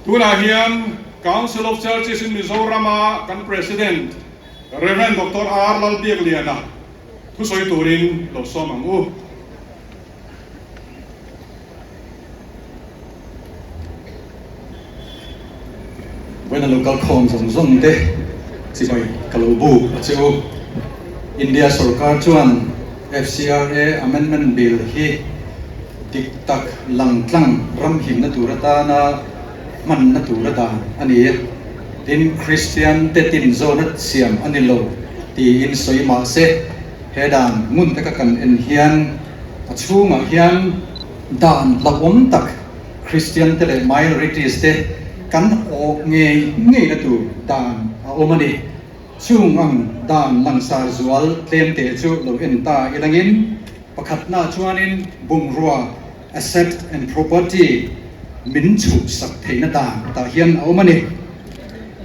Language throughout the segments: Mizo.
Tunah hian Council of Churches in Mizoram-a kan President Rev. Doctor R. Lalbiakliana thusawi turin lo sawm ang u. Vawiin a lo kal khawm zawng zawng te chibai ka lo buk a che u. India sorkar chuan FCRA Amendment Bill hi dik tak lang tlang ram himna tur atana hmanna tura dan a ni. Tin, Kristian te tin zawna siam a ni lo tiin sawi mah se, he dan ngun taka kan en hian a chhungah hian dan hlauhawm tak Kristian te leh minorities te kan awh ngei ngeina tur dan a awm a ni. Chung ang dan langsar zual tlemte chu lo en ta ilangin pakhatna chuanin bungrua, asset and property, min chhuhsak theihna dan tah hian a awm a ni.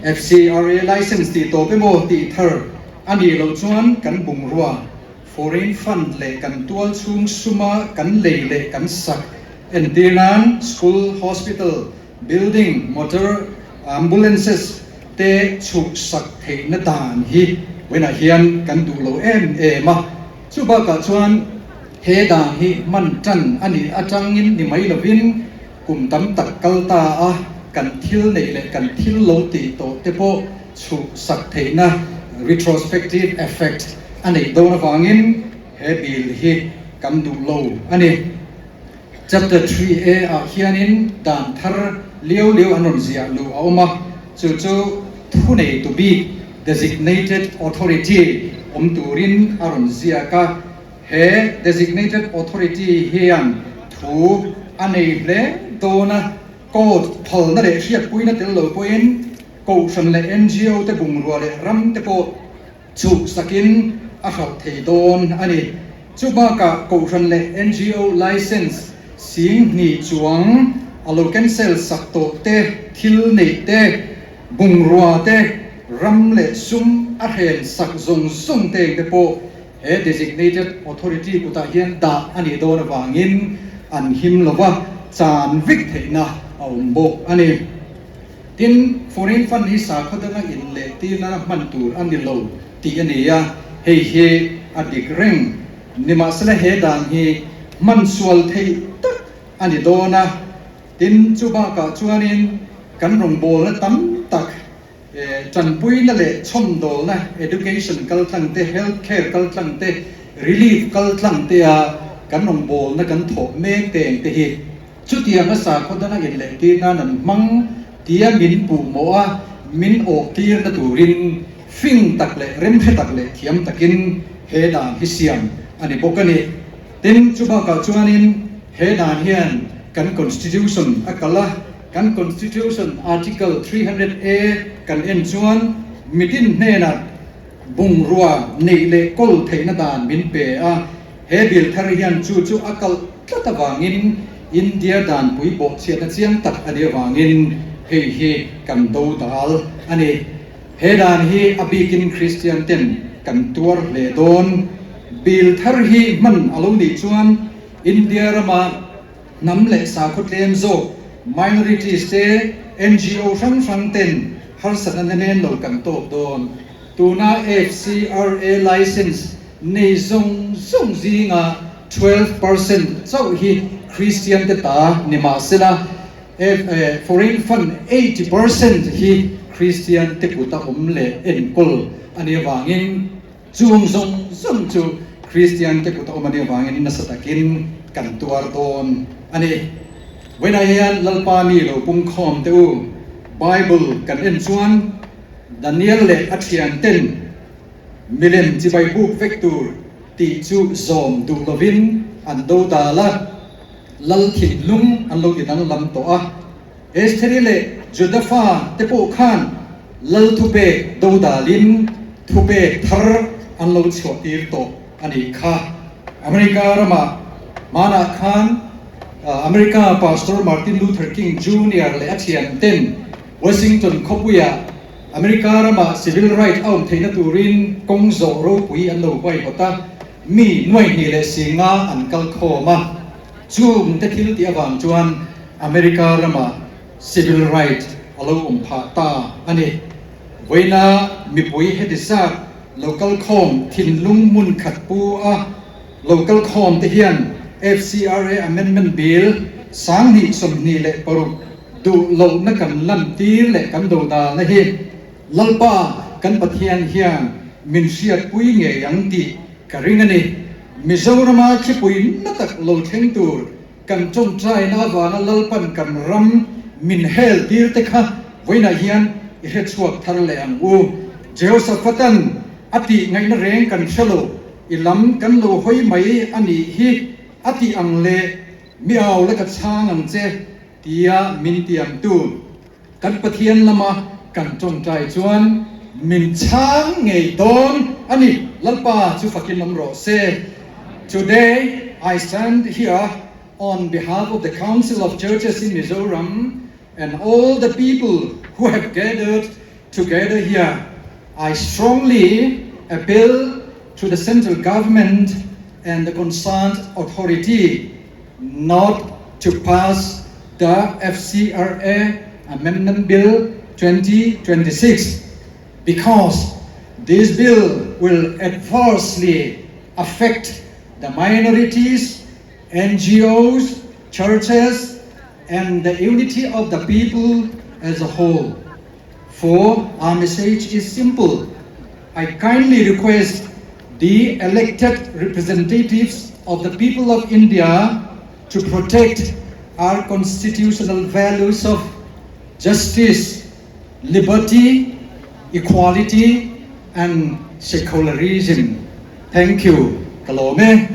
FCRA license tih tawp emaw tih thar a nih loh chuan kan bungrua, Foreign fund leh kan tual chhung suma kan lei leh kan sak entir nan school, hospital, building, motor, ambulances te chhuk sak theihna dan hi vawiinah hian kan duh lo em em a. Chu bakah chuan he dan hi hman tan a nih atangin ni mai lovin kum tam tak kal ta a kan thil neih leh kan thil lo tih tawh te pawh chhuk sak theihna retrospective effect a neih dawn avangin he bill hi kan duh lo a ni. Chapter 3A ah hianin dan thar liau liau an rawn ziah luh a awm a, chu chu thuneitu bik, designated authority, awm turin a rawn ziak a. He designated authority hian thu a nei hle dawn a, court phalna leh hriatpuina tel lo pawhin kohhran leh NGO te bungrua leh ram te pawh chhuhsakin a hralh thei dawn a ni. Chu bakah Kohhran leh NGO license sing hnih chuang a lo cancel sak tawh te, thil neih te, bungrua te, ram leh sum a hren sak zawng zawng te te pawh he designated authority kutah hian dah a nih dawn avangin an him lova chan vek theihna a awm bawk a ni. Tin, foreign fund hi sakhaw danga in leh tirna hman tur a ni lo tih a ni a, hei hi a dik reng. Nimahsela he dan hi hman sual theih tak a ni dawn a, tin chu bakah chuanin kan rawngbawlna tam tak tanpuina leh chhawmdawlna, education kaltlang te, health care kaltlang te, relief kaltlang te a kan rawngbawlna kan thawh mek te eng te hi Chutiang a sakhaw danga inlehtir nan an hmang tia min puh mawh a, min awhtirna turin fing tak leh remhre tak leh thiam takin he dan hi siam a ni bawk a ni. Tin, chu bakah chuanin he dan hian kan Constitution a kal a, kan Constitution Article 300A kan en chuan mitin hnenah bungrua neih leh kawl theihna dan min pe a, He bill thar hian chu chu a kalh tlat avangin India danpui bawhchhiatna chiang tak a nih avangin hei hi kan do dal a ni. He dan hi a bikin Kristian ten kan tuar hle dawn. Bill thar hi hman a lo nih chuan India rama hnam leh sakhaw tlem zawk, minorities, te NGO hrang hrang ten harsatna namen lo kan tawk dawn. Tuna FCRA license Nei zawng zawng zinga 12% chauh hi Kristian te ta ni mah sela, foreign fund 80% hi Kristian te kuta awm leh enkawl a nih avangin chung zawng zawng chu Kristian te kuta awm a nih avangin nasa takin kan tuar dawn a ni. Vawiinah hian Lalpa mi lo pungkhawm teh u. Bible kan en chuan Daniel leh a thianten Milem chibai buk vek tur tih chu zawm duh lovin an do dal a, lal thinlung an lo ti danglam tawh a. Estheri leh Juda fa te pawh khan lal thupek do dalin thupek thar an lo chhuah tir tawh a nih kha. America ramah hmanah khan America Pastor Martin Luther King Junior leh a thianten Washington khawpuiah America rama civil right a awm theihna turin kawng zawh ropui an lo huaihawt a, mi nuaihnih leh singa an kal khawm a. Chung te thil tih avang chuan America rama. civil right a lo awm phah ta a ni. Vawiina mipui heti zat lo kal khawm thinlung hmun khat pu a lo kal khawm te hian FCRA Amendment Bill 2026 duh lohna kan lantir leh kan dodalna hi Lalpa kan Pathian hian min hriatpui ngei ang tih ka ring a ni. Mizorama thlipui na tak lo thleng tur kan tawngtaina avanga Lalpan kan ram min hel tir te kha vawiinah hian i hrechhuak thar leh ang u. Jehoshaphat-a'n a tih ngaihna reng kan hre lo, i lam kan lo hawi mai a nih hi a tih ang leh mi au la ka chhang ang che tia min tiamtu. Kan Pathian lama kan tawngtai chuan min chhang ngei dawn a ni. Lalpa chu fakin awm rawh se. Today I stand here on behalf of the Council of Churches in Mizoram and all the people who have gathered together here. I strongly appeal to the central government and the concerned authority not to pass the FCRA Amendment Bill 2026 because this bill will adversely affect the minorities, NGOs, churches, and the unity of the people as a whole. For our message is simple. I kindly request the elected representatives of the people of India to protect our constitutional values of justice, liberty, equality, and secularism. Thank you. Ka lawm e.